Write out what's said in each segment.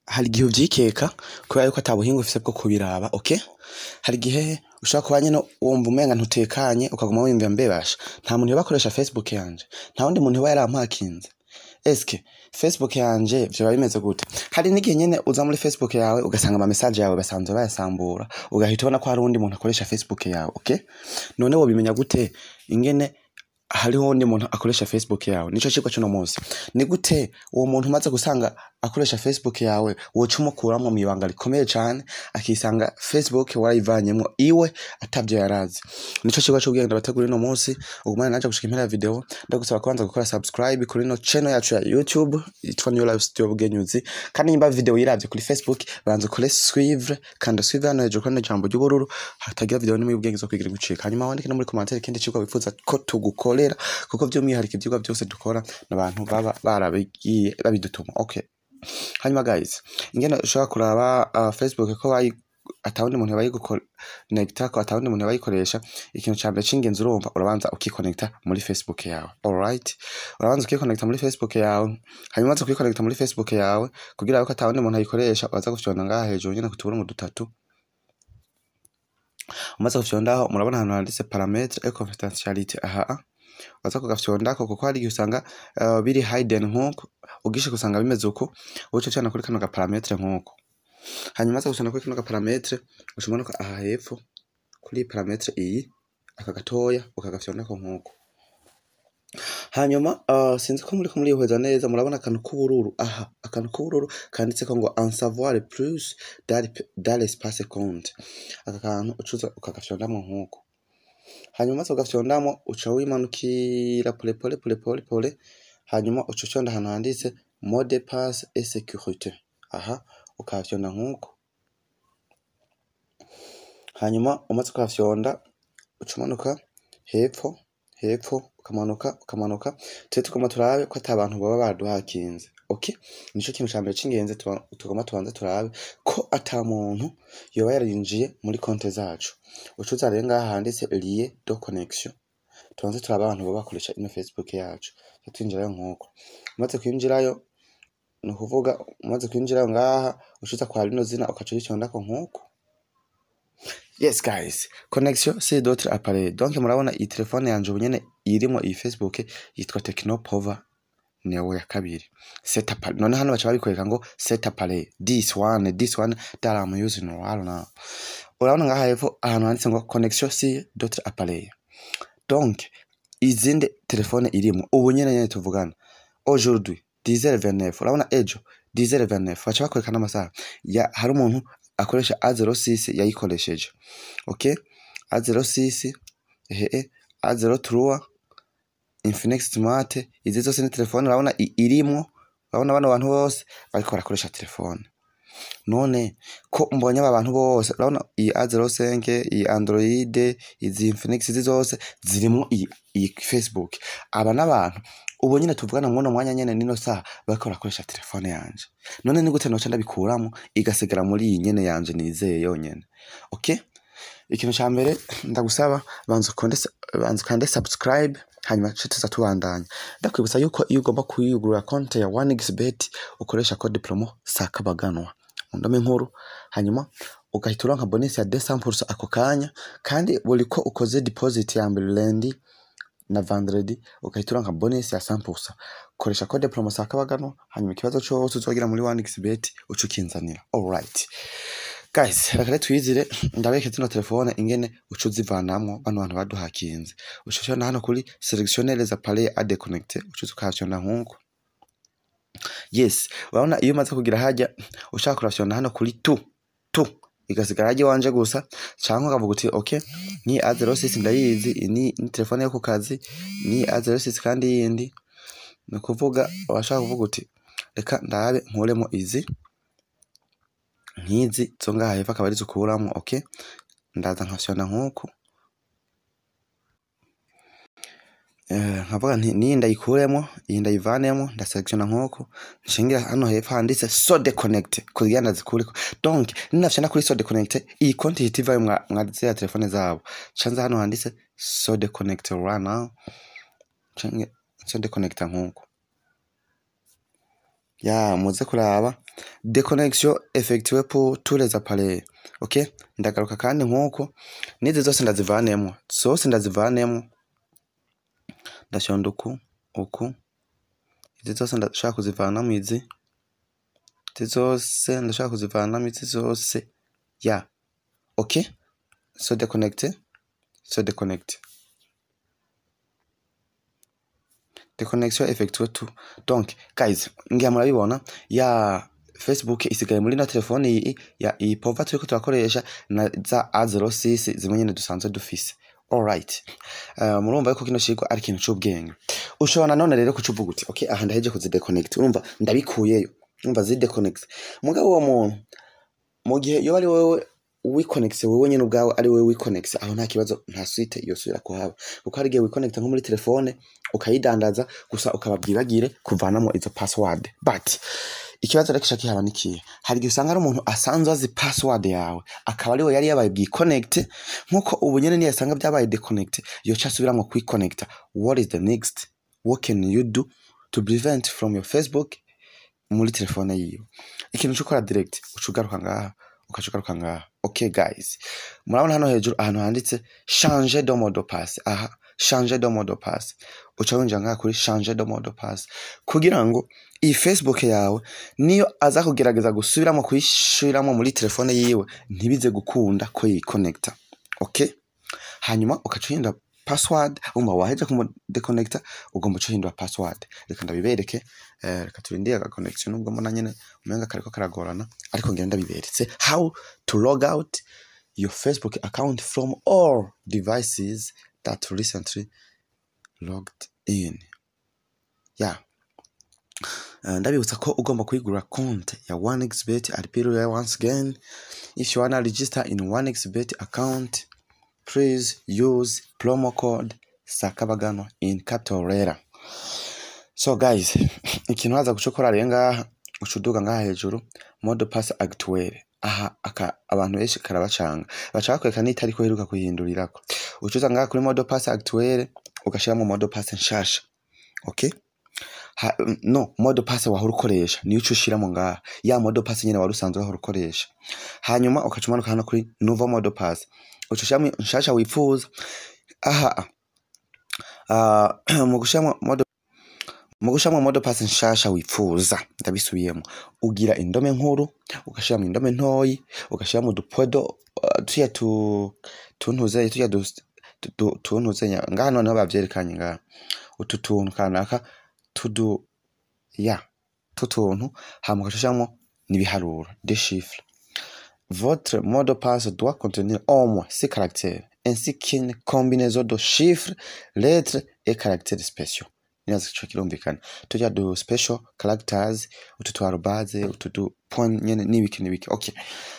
Hari igihe uvyikeka kubera yuko ata buhinga ufise bwo kubiraba, okay? Hari igihe ushobora kuba nyene wumva umenga ntutekanye, ukaguma wiyumvira: "Mbe basha, nta muntu yoba akoresha Facebook yanje? Nta wundi muntu yoba yarampakinze? Eske Facebook yanje vyoba bimeze gute?" Hari n'igihe nyene uza muri Facebook yawe ugasanga ama message yawe basanzwe bayasambura, ugahita ubona ko hari uwundi muntu akoresha Facebook yawe, okay? None wobimenya gute ingene hariho uwundi muntu akoresha Facebook yawe? Nico cigwa c'uno munsi. Ni gute uwo muntu umaze gusanga akoresha Facebook yawe woca umukuramwo mw'ibanga rikomeye cane, akisanga Facebook warayivanyemwo iwe atavyo yarazi? Nico cigwa c'ubwenge ndabateguriye uno munsi. Ugumane nanje gushika impera ya video. Ndagusaba kubanza gukora subscribe kuri ino channel yacu ya YouTube yitwa New Life Studio Bugenyuzi. Kandi nimba video uyiravye kuri Facebook, banza ukore suivre, kanda suivre hano hejuru kuri rino jambo ry'ubururu, hatagira video nimwe y'ubwenge zo kwigira igucika. Hanyuma wandike no muri commentaire ikindi cigwa wifuza ko tugukorera, kuko vy'umwihariko ivyigwa vyose dukora n'abantu baba barabigiye babidutuma, okay? Hanyuma guys, ingene ushobora kuraba Facebook ko bayi atawundi muntu bayiguconnecta, ko atawundi muntu bayikoresha: ikintu ca mbere c'ingenzi, urumva, urabanza ukikonecta muri Facebook yawe, alright? Urabanza ukikonecta muri Facebook yawe. Hanyuma umaze kwikonecta muri Facebook yawe, kugira ko atawundi muntu ayikoresha, uraza gufyonda ngaha hejuru nyene ku tuburungu dutatu. Umaze gufyondaho, murabona ahantu handitse "Paramètres et confidentialité". Aha waza kugafyondako, kuko hari igihe usanga biri hidden nkuko ugishika usanga bimeze uko. Uca ufyonda kuri kano ga paramètre nkuko. Hanyuma umaze gufyonda kuri kano ga paramètre, uca umanuka aha hepfo kuri iyi paramètre iyi, aka gatoya, ukagafyondako nkuko. Hanyuma sinzi ko muriko murihweza neza, murabona akantu k'ubururu aha, akantu k'ubururu kanditseko ngo "En savoir plus dans l'espace compte". Aka kantu ucuza ukagafyondamwo nkuko. Hanyuma umaze kugafyondamwo, uca wimanukira pole pole pole pole pole, hanyuma uca ufyonda ahantu handitse "Mot de passe et sécurité". Aha ukahafyonda nkuko. Hanyuma umaze kuhafyonda, uca umanuka hepfo hepfo, ukamanuka, ukamanuka. Twe tugomba turabe ko ata bantu boba baraduhakinze, okay? Nico kintu ca mbere c'ingenzi tugomba tubanze turabe, ko ata muntu yoba yarinjiye muri konte zacu. Uca uza rero ngaha handitse "Lien de connexion", tubanze turabe abantu boba bakoresha ino Facebook yacu. Tuca twinjirayo nkuko. Umaze kwinjirayo, ni ukuvuga umaze kwinjirayo ngaha, uca uza kwa rino zina, ukaca urifyondako nkuko. Yes guys, "Connexion sur d'autres appareils". Donc murabona iyi telefone yanje ubu nyene irimwo iyi Facebook yitwa Tecno Pova Neo ya kabiri. Cet appareil. None hano baca babikwereka ngo "Cet appareil", this one, this one that I'm using right now. Urabona ngaha hepfo ahantu handitse ngo "Connexion sur d'autres appareils". Donc izindi telefone irimwo ubu nyene nyene tuvugana, aujourd'hui 10h29, urabona ejo 10h29, baca bakwereka n'amasaha ya. Hari umuntu akoresha A06 yayikoresheje, okay? A06, ehe, A03, Infinix Smart, izi zose ni telefone urabona irimwo. Urabona bano bantu bose bariko barakoresha telefone. None ko mbonye aba bantu bose, urabona iyi A05, iyi Android, izi Infinix, izi zose zirimwo iyi Facebook. Aba n'abantu ubu nyene tuvugana mw'uno mwanya nyene, nino saha, bariko barakoresha telefone yanje. None ni gute noca ndabikuramwo, igasigara muri iyi nyene yanje nizeye yonyene, okay? Ikintu ca mbere ndagusaba, banza ukonde, banza ukande subscribe, hanyuma tuce tuza tubandanya. Ndakwibutsa yuko iyo ugomba kuyugurura konte ya 1xBet ukoresha code promo Sakabaganwa mu ndome nkuru, hanyuma ugahita uronka bonus ya 200% ako kanya. Kandi buri ko ukoze deposit ya mbere, lundi na vendredi, ugahita uronka bonus ya 100%. Koresha code promo Sakabaganwa, hanyuma ikibazo cose uzogira muri 1xBet uca ukinzanira. Alright guys, reka rero twizire ndabereke zino telefone ingene uca uzivanamwo bano bantu baduhakinze. Uca ufyonda hano kuri "Sélectionner les appareils à déconnecter", uca uza ukahafyonda nkuko. Yes, urabona iyo umaze kugira harya, ushaka kurafyonda hano kuri "Tout", tout igasigara harya iwanje gusa, canke ukavuga uti: "Okay, ni A06 ndayizi, iyi ni telefone yo ku kazi, ni A06." Kandi yindi, ni ukuvuga urashaka kuvuga uti: "Reka ndabe nkuremo izi nkizi zo ngaha hepfo", akaba arizo ukuramwo, okay? Ndaza nkafyonda nkuku, nkavuga nti niyi ndayikuremo, iyi ndayivanemo. Ndaselectiona nkuku, nshingira hano hepfo handitse "Se déconnecter" kugira ndazikureko. Donc ninafyonda kuri "Se déconnecter", iyi konti ihita ivayo mwa ziriya telefone zabo. Canza hano handitse "Se déconnecter" right now, canke se déconnecter nkuku. Ya, muze kuraba. Déconnexion effectuée pour tous les appareils. Okay, ndagaruka kandi nkuko nizi zose ndazivanemwo, zose ndazivanemwo. Ndafyonda uku uku, izi zose ndashaka kuzivanamwo, izi zose ndashaka kuzivanamwo, izi zose ya. Okay, se déconnecter, se déconnecter, déconnexion effectuée tout. Donc guys, ngira murabibona, ya Facebook isigaye muri na telefone iyi ya iyi Pova turiko turakoresha na za A06 zimwe nyene dusanzwe dufise. Alright, murumva yuko kino cigwa ari ikintu c'ubwenge. Ushobora nanone rero kucuvuga uti okay, aha ndaheje kuzideconnect, urumva ndabikuyeyo, urumva zideconnect. Mugabo uwo muntu mu gihe yoba ari wewe wiconnecte, wewe nyene ubwawe ari wewe wiconnecte, aho nta kibazo, nta suite yosubira kuhaba, kuko hari igihe wiconnecta nko muri telefone ukayidandaza gusa ukababwibagire kuvanamo izo password. But ikibazo rero kica kihaba nikihe? Hari igihe usanga ari umuntu asanzwe azi password yawe, akaba ariwe yari yabaye bwiconnecte, nkuko ubu nyene niyo asanga byabaye deconnect, yoca asubiramwo kwiconnecta. What is the next? What can you do to prevent from your Facebook muri telefone yiwe? Ikintu cyo ukora direct, uca ugaruka ngaha, ukaca ugaruka ngaha. Okay guys, murabona hano hejuru ahantu handitse changer de mot de passe. Aha, changer de mot de passe, uca winjira ngaha kuri changer de mot de passe, kugira ngo iyi Facebook yawe niyo aza kugerageza gusubiramo kuyishiriramo muri telefone yiwe ntibize gukunda ko yiconnecta. Okay, hanyuma ukaca uhindura password. Umva, waheje kumudeconnecta, ugomba uca uhindura password. Reka ndabibereke. Reka turindire aga connection, nubwo mbona nyene umenga kariko karagorana, ariko ngira ndabiberetse how to log out your Facebook account from all devices that recently logged in. Yeah. Ndabibutsa ko ugomba kuyigura konte ya 1xBet. I repeat once again, if you wanna register in 1xBet account, please use promo code Sakabagano in capital letter. So guys, ikintu haza guca ukora rero ngaha, uca uduga ngaha hejuru mot de passe actuel. Aha aka abantu benshi karabacanga, baca bakwereka n'itariki uheruka kuyihindurirako. Uca uza ngaha kuri mot de passe actuel, ugashiramo mot de passe nshasha. Okay, ha, no mot de passe wahora ukoresha niyo uca ushiramo ngaha, ya mot de passe nyene wari usanzwe wahora ukoresha. Hanyuma ukaca umanuka hano kuri nouveau mot de passe, uca ushiramo nshasha wifuza. Aha mu gushiramo mot de passe nshasha wifuza, ndabisubiyemo, ugira indome nkuru, ugashiramo indome ntoyi, ugashiramo udupodo, tuya tu tuntuze tuya tuntuze ngaha. Noneho bavyerekanye ngaha utu tuntu kanaka tudu ya tutuntu, hama ugaca ushiramwo n'ibiharuro, des chiffres. Votre mot de passe doit contenir au moins 6 caractères ainsi qu'une combinaison de chiffres, lettres et caractères spéciaux. Ninazi ico kirumvikana, turya du special characters, utu tu arobase, utu du point nyene n'ibiki n'ibiki. Okay,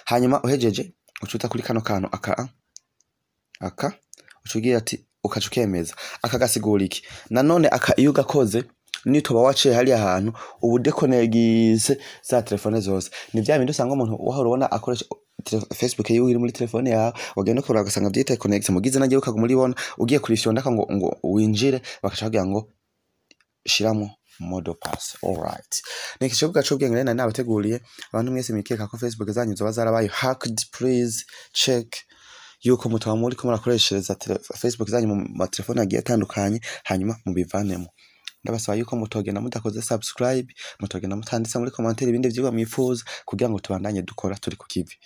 hanyuma uhejeje uca uza kuri kano kantu aka aka, uca ugira ati ukaca ukemeza. Aka gasigura iki nanone? Aka iyo ugakoze, nituba waciye hariya hantu, ubu déconnectise za telefone zose. Ni vya bindi usanga umuntu wahora ubona akoresha Facebook yiwe iri muri telefone yawe, wagenda ukora ugasanga vyita connect mugize nagiye ukaguma uribona, ugiye kurifyondaka ngo winjire, bakaca bagira ngo shiramo mot de passe. Alright, ni ikibuga c'ubwenge rero nari nabateguriye. Abantu mwese mwikeka ko Facebook zanyu zoba zarabaye hacked, please check yuko mutaba muriko murakoreshereza Facebook zanyu mu matelefone agiye atandukanye, hanyuma mubivanemo. Ndabasaba yuko mutogenda mudakoze subscribe, mutogenda mutanditse muri commentaire ibindi vyigwa mwifuza, kugira ngo tubandanye dukora turi ku kivi.